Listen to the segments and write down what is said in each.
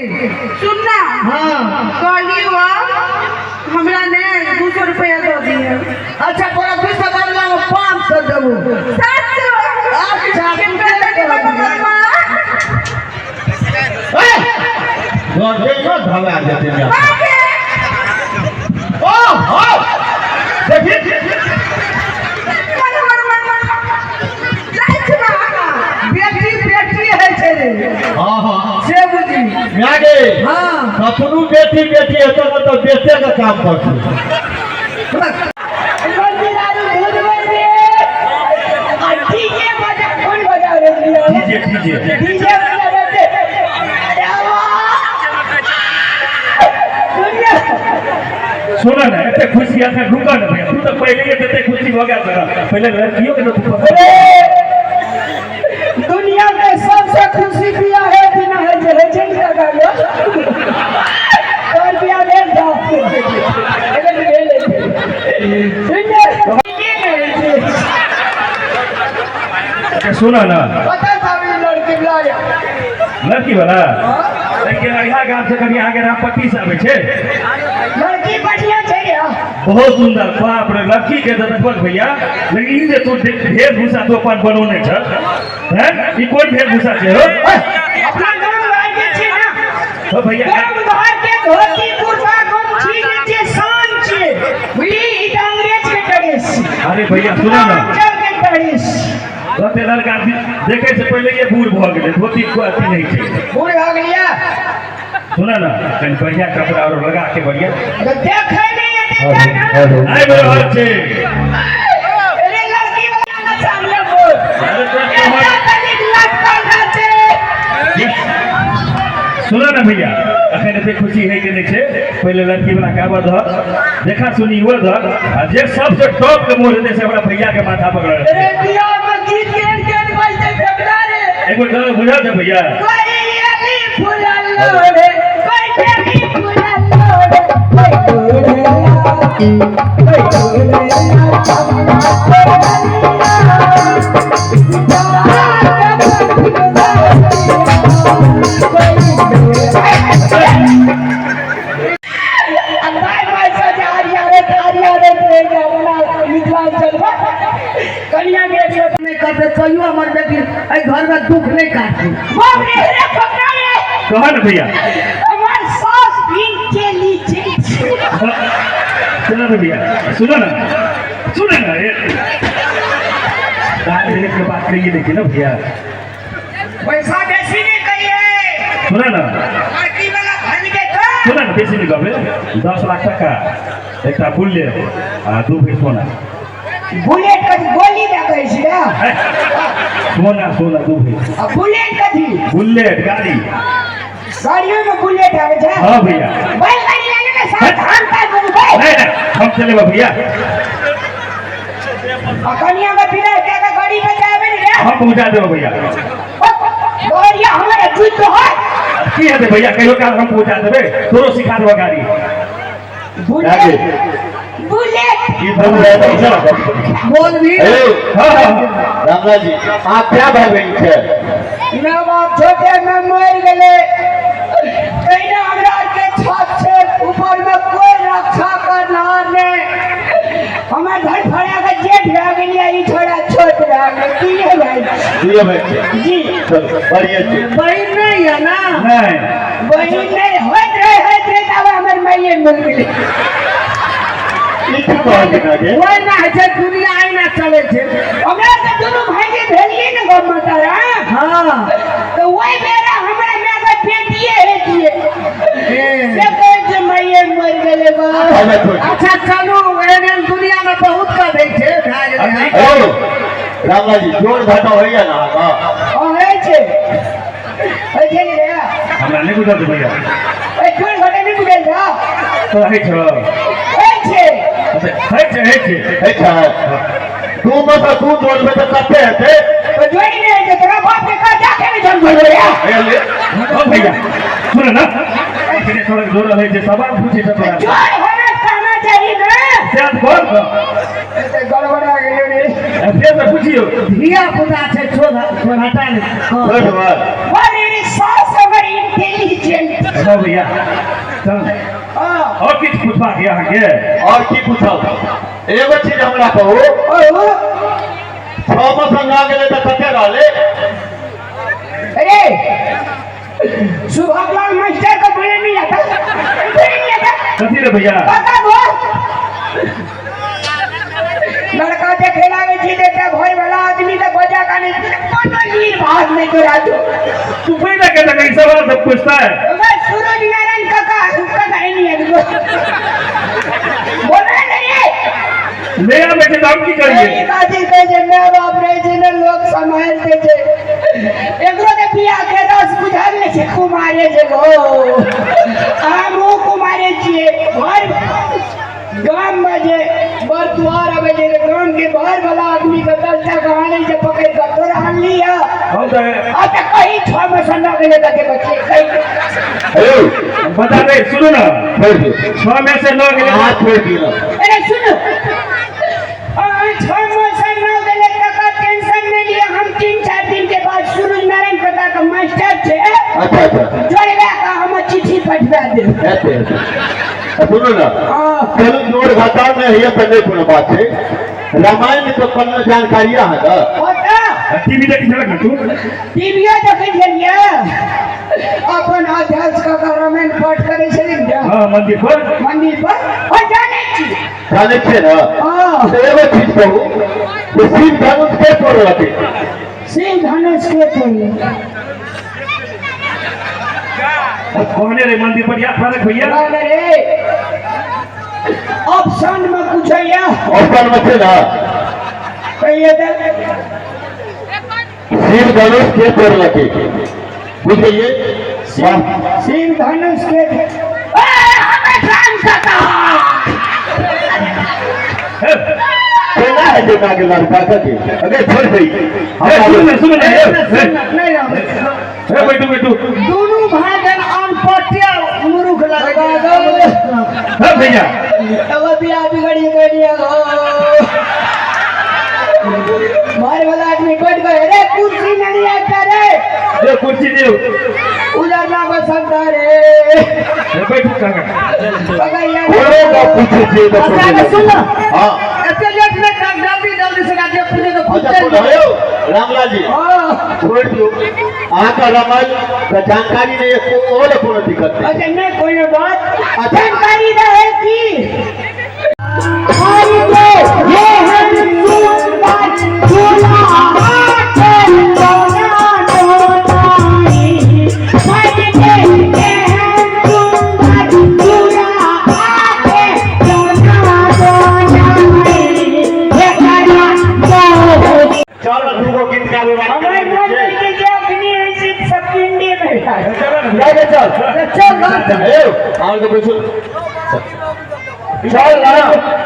सुन ना। हाँ। कहली हुआ हमरा ने 200 रुपया दऽ दिहे। अच्छा, तोरा 200 बदला में 500 देबो। 700। अच्छा, केकरा देने बा माँ? घर देखो धवा जेतै ने। माँ गे। ओ हो देखी। मन मन मन मन जाइ छी माँ। बेटी बेटी है छै रे। हाँ हाँ। से बुझी। माय गे। हाँ। कखनो बेटी बेटी हेतौ ने तऽ बेटे के काम करतौ। DJ DJ. डीजे बजा रहे थे। अरे वाह! दुनिया सुन ने, एते खुशी अखन रुक ने भैया, तू तऽ पहिले एते खुशी भऽ गेल छह, पहिले लड़कियों के तऽ तू पसंद। अरे, दुनिया में सबसे खुशी बिया है बिना है जे है जिन का गालो और बिया भेल जाओ एकर भेल है सुन अच्छा सुन ना। पता था भी लड़की वाला। लड़की वाला लड़की अहिया गाम से कनि आगे रामपट्टी से आबै छै। लड़की बढ़िया छै रे। बहुत सुंदर, बाप रे, लड़की के तऽ देखबक भैया, लेकिन ई जे तू भेषभूषा तू अपन बनौने छ हैं, ई कोन भेषभूषा छै हो? अपना गाम घर के छै ना। हो भैया। गाम घर के धोती कुर्ता गमछी के जे शान छै, बुझली, ई तऽ अंग्रेज के ड्रेस छै। अरे भैया सुन ना। मिथिलांचल के ड्रेस। कहते लड़का देखे से पहले ये बूढ़ भऽ गेलै, धोती को अथी नहीं छै। बूढ़ भऽ गेलियै। सुन ना, कनि बढ़िया कपड़ा और लगा के बढ़िया। तऽ देखै नहि एते जान। आबि रहल छै। अरे लड़की वाला ना सामने बोल। अरे तोरा एता तनिक लटकल रहतै। सुन ना भैया, अखन एते खुशी है के नहीं छै, पहिले लड़की वाला काबर धर, देखा सुनी हुआ धर, आ जे सबसे टॉप के मोर हेतै से हमरा भैया के माथा पकड़। अरे बियाह में गीत केहन केहन बजतै फेफड़ा रे। एगो गाना बुझल छै भैया? कोई अली फुलल रे, कोई टेढ़ी फुलल रे, कोई डोरेला, कोई डोरेला, कनिया के नहि करतै तैयो हमर बेटी एहि घरमे दुख नहि काटतै। बाप रे रे फकरा रे। कह ने भैया। हमार सास भी इंटेलिजेंट। सुनो ना भैया, सुनो ना, सुनो ना, ये दाल के बात कहिए देखिए ना भैया। पैसा बेसी नहीं कहिए। सुनो ना। लड़की वाला धन के तो। सुनो ना, बेसी नहीं कहबे, 10 लाख टका, एकटा बुलेट आ 2 भरि सोना। बुलेट कथी गोली दे कहै छी रे? सोना सोना 2 भरि। आ बुलेट कथी? बुलेट गाड़ी। गाड़ियों में बुलेट आवे छै? हाँ भैया। बैलगाड़ी लागे ने साथ धान काट देबू भाई। नहीं नहीं, हम चलेबा भैया। आ कनिया के बिना के के गाड़ी पे जाबे ने रे। हम पहुंचा देबो भैया। गाड़िया हमरा जुट है। की हेतै भैया, कहियो काल हम पहुंचा देबै, तोरो सिखा देबो गाड़ी। Bullet bullet. ई धरू है पैसा। बोल भी। हेलो। हाँ हाँ। रामलाल जी, अहाँ क्या भाई बहन छै? ना बाप छोटे में मर गेले, तहिना हमरा के छत छै ऊपर में कोई रक्षा करनार नहीं। हमर घर फड़ा के जेठ भए गेलियै, ई छोड़ा छोट भए गेलै, दुइये भाई। दुइये भाई छै। जी। चलू बढ़िया छै। बहिन नहीं है ना? नहीं। बहिन नहीं, होइत रहे होइत रहे तब हमर माइये मर गेलै। ई की कहलखिन अहाँके? ओहि ना होइ छै, दुनिया एना चलै छै। हमरा तऽ दुनू भाई जे भेलियै ने गौ माता रे, हाँ। तऽ ओहि बेरा हमरा माय के बेटिए हेतियै। ए। से कहै छै माइये मरि गेलै बा। हमे छोड़। अच्छा चलू, एहन एहन दुनिया में बहुत कऽ दै छै, भए गेलै। हेलो रामलाल जी, जोड़ घाटा होइया ना अहाँके? हँ, होइ छै। होइ छै ने रे? हमरा नहि बुझल छै भैया। ओहि जोड़ घाटा नहि बुझल छौ? तो होइ छौ। होइ छै। अच्छा, होइ छै, होइ छै। होइ छै। दू में से दू जोड़बै तऽ कते हेतै? तऽ जोड़ि नहि होइ छै, तोरा बाप के कर्जा के नहि जन जोड़बै रे? हे ले। हो भैया, सुन ना, एखने थोड़ा जोड़ रहै छै, सवाल पूछै छै तोरा। जोड़ होना कहना चाही ने। से बोल। एते गड़बड़ा गेलियो रे। फेर से पूछियो। धिया पुता छै, छोड़ छोड़ हटा ने। छोड़ बात। बाप रे रे, सास हमर इंटेलिजेंट। छी। चलो भैया चल। हाँ। और किछु पूछबाक यऽ अहाँके? और की पूछब, एगो चीज हमरा कहू। ओ। 6 मास ना गेलै तऽ कते रहलै? अरे, सुभाषलाल मास्टर को बोले नहीं आता, बोले नहीं आता। कथी रे भैया? पता वो लड़का देखे लागे छी देखते घर वाला आदमी तो बजा का नहीं, कोनो लीर भाग नहीं तोरा तो। तू पहिला के तक सवाल सब पूछता है। अगर सूरज नारायण काका काका नहीं है, बोले नहीं है। ले आबै छै तऽ हम की करियै? ई काजी कहै छै, my बाप रहै छै ने, लोक सम्हारि दै छै। एकरो के बियाह के रस बुझल नहि छै, कुमारे छै गो। हमहूँ कुमारे छियै। घर गाम में जे बर दुआर अबै छै तऽ गाम के बाहर वाला आदमी के 10 टाका आनै छै पकड़ि कऽ। तोरा आनली हऽ? हम तऽ आ तऽ कही, 6 में सन्ना गेलै कते बच्चे कही। हेलो। बता दे, सुनू ने। छोड़ि दियौ। 6 में से 9 गेलै। अहाँ छोड़ि दियौ। अरे सुनो, 6 में सन्ना गेलै तकर टेंशन नहीं लिया। हम 3-4 दिन के बाद सूरज नारायण काका के मास्टर छै, अच्छा अच्छा जोड़वा के हम चिट्ठी पठवा देब। हेतै हेतै। आ सुनू ने। हाँ। चलू, जोड़ घाटा नहि होइए तऽ नहि कोनो बात छै। रामायण के कोनो जानकारी अहाँके? ओतऽ टीवी देखै छलक ने तू? टीवीओ देखै छलियै। अपन अध्यक्ष काका रामायण पाठ करै छलियै ने। हाँ, मंदिर पर। मंदिर पर, और जानै छी। जानै छियै ने? हाँ। तऽ एगो चीज कहू जे शिव धनुष के तोड़लकै? शिव धनुष के तोड़ले? कहने रहे मंदिर पर, याद पड़क भैया। रे, ऑप्शन में कुछ है? ऑप्शन में छै ने। कहिए तऽ। शिव धनुष के तोड़लकै, बुझलियै? वाह। शिव धनुष के ए, हमें राम काका। हे, केना हेतै ना लड़का के अगर छोड़ दै। हे, सुनू ने, सुनू ने, हे, हे, नहीं आबै। हे, बैठू बैठू। दुनू भाई बहन अनपढ़ मूर्ख लगे। हे भैया। एगो बियाह बिगड़ी गेलिए गो। मारे वाला आदमी बैठ गए रे, कुर्सी नहीं आता रे। दे कुर्सी दे। उधर ना बसंता रे। हे, बैठू काका। पकड़िया। कोनो गप पूछै छियै तऽ अच्छा, छोड़ि सुन दै। ना। हाँ। एते लेट नहीं कर, जल्दी जल्दी से जे पूछे तो अच्छा। पूछते। सुन यौ रामलाल जी। हाँ। छोड़ि दियौ, अहाँके रामायण के जानकारी नहि है, ओ लए कोनो दिक्कत नहि। अच्छा, नहीं कोई बात, जानकारी रहे की ये हम सुंदर झूला के डोला डोलाई मन के, ये हम सुंदर झूला के डोला डोलाई ये करा बहुत। चल, दूगो गीत गाबै। हमारे मन में जे अग्नि है सिर्फ सब पिंडी में है। जा जा, चल। चल। यौ अहाँके बैसू, चल ना।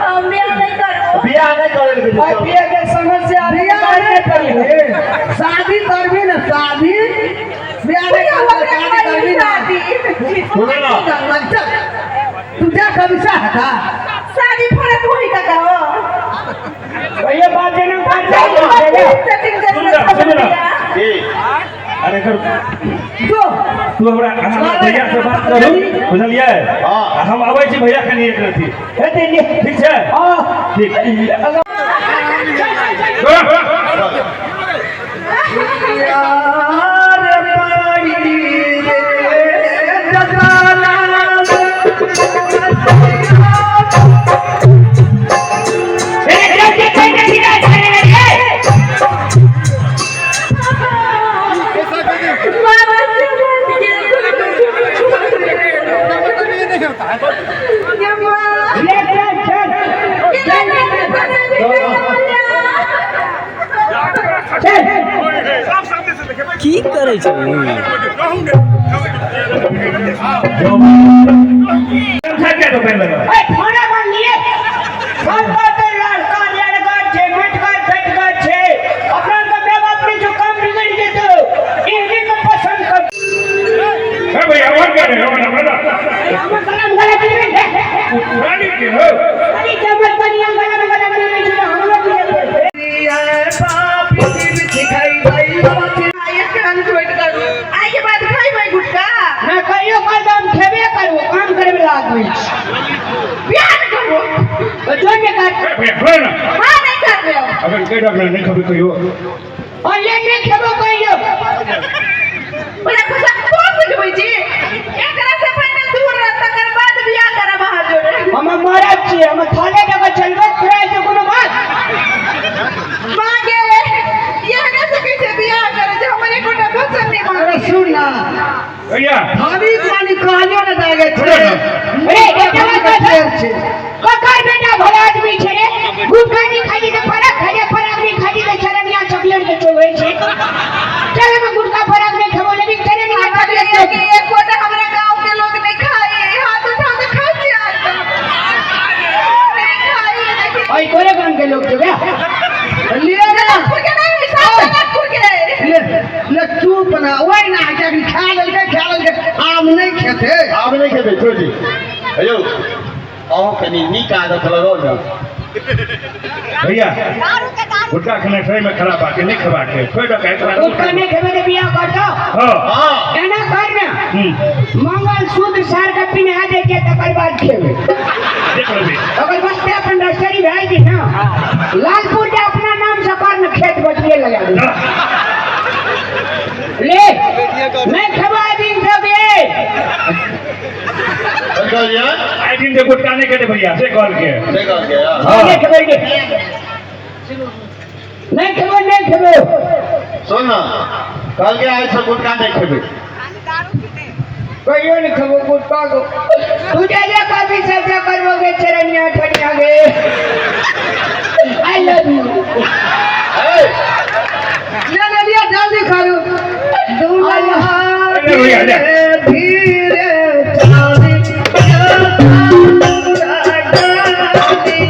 हम बियाह नहीं करबो। बियाह नहि करै लए। और बिया के समस्या बियाह नहीं करबी, शादी करबी ना, शादी। बियाह नहीं करबी, शादी करबी ना। सुनो ना। चल, तू जा, कभी सा हटा। शादी फरक होई काका हो। भैया बात जना कर। सेटिंग सुनू ना, सुनू ना। की? अरे कर। जो। तू हमरा अहाँ भैया से बात करू, बुझलियै? हाँ। आ हम आबै छी भैया, कनि एक रति। ठीक छै? हाँ। ठीक। यार पाई रे जजाला। बाबा से ले चल चल चल। की करै छै? गमछा किया तो पहिन लेलक? ए, खाना बन लिए सबका तो लड़का लड़का छे, मटका झटका छे। अपना का माय बाप ने जो काम बिगड़ जेतो इन्हीं को पसंद कर। हे भैया, और क्या रे? हमरा बता। हमर गला में गला बिगड़ है। रानी के हो। अरे जमत बनिया गला में गला में नहीं छुड़ा, हम लोग आइए बाद खाई भाई गुटखा। ना। कहि दहक ने, नहि खेबै कहियो। ऑनलाइन नहीं खेबो कहियो। भैया गुस्सा कौन सिखबै छी? एकरा से पहिने दूर रह, तकर बाद बियाह करब अहाँ जोड़े। हम मरद छियै, हम थाले जगह चलबै, तोरा से कोनो बात? माँ गे, यह नहि सकै छै बियाह करे जे हमर एकोटा वचन नहि अरे मानै। सुन ना। भैया। भाभी मानी कहलियो ने दागे छै। अरे बेटा भाभी छै। ककर बेटा भला आदमी छै रे? गुटखा नहीं खाली तऽ फरक खाइ छै, फरक नहीं खाली तऽ चरनिया चॉकलेट के चोबै छै। चल हम गुटखा फरक नहीं खेबो, लेकिन चरनिया हमरा चॉकलेट भैया के एकोटा हमरा गाँव के लोग नहीं खाई, हाथ उठा के खाइ छै आज तक। नहीं खाई, देखी। ओइ तोरे गाम के लोग छौ बे। लिए ना। जनकपुर के नहीं, साफ जनकपुर के। ले ले चुप ना, ओहि ना कियाकि खा लेलकै, खा लेलकै, आम नहि खेतै। आब नहि खेबै, छोड़ि दी। हेयौ, अहूँ कनि नीक आदत लगाउ ने। भैया, गुटखा खेनाइ सही में खराब बात छै, नहि खेबाक छै, छोड़ि दहक एकरा। गुटखा नहीं खेबे तऽ बियाह कर दो। हँ। हँ। एना कर ने, हम्म। मंगलसूत्र सार के पिन्हा दै छै, तकर बाद खेबै। देख लेबै। तकर बाद ते अपन रजिस्ट्री भए जेतै ने, लालपुर के अपना नाम से कर ने, खेत बटिए लगा दे। ले नहीं खेबो आइ दिन से बे। की कहलियै? आइ दिन जे गुटखा नहि खेतै भैया, से कहलकै। से कहलकै, हँ। नहीं खेबो रे, नहीं खेबो, नहीं खेबो। सुन न, कहलकै आइ से गुटखा नहि खेबै। कहियो नहीं खेबो गुटखा को। तू जे जे कभी सबसे करबो गे चरनिया ठनिया गे, I love you. हे। ले ले लिया, जल्दी करू। दुल्हा अरे भैया, ले। धीरे धीरे चाली, धीरे धीरे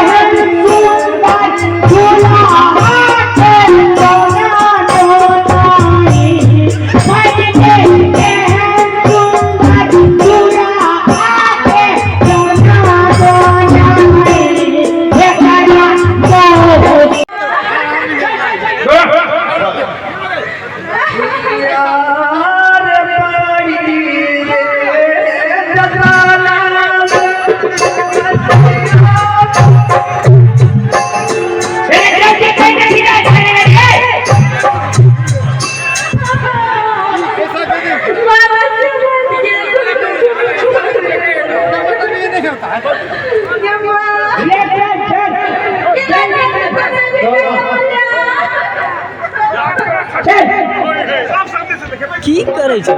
यार पड़ी रे जजाना। बाबा से बच गेल। गे माँ। ले चल चल। चल। की करै छै?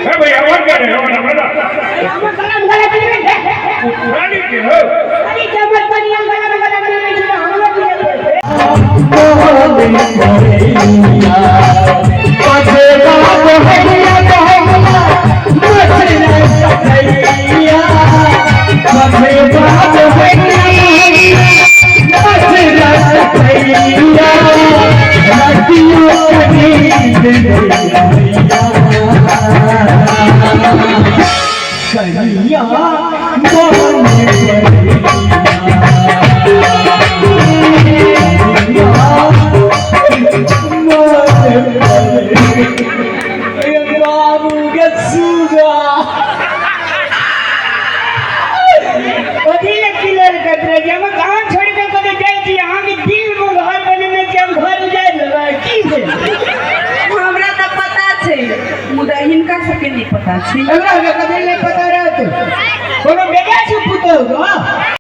हे भैया, और क्या रे? और हमरा रानी के हो। बाबू के सुगा। कथी ले किलर करत रहे छी? हम गाँव छोड़ के कतौ जाइ छी? अहाँके दिल में घर बनेने छी, हम घर उजाड़ि लेबै की भेल? हमरा तऽ पता छै, मुदा हिनका सबके नहि पता छै। हमरा कथी ले पता रहत? कोनो बेटा छै पुतोहु?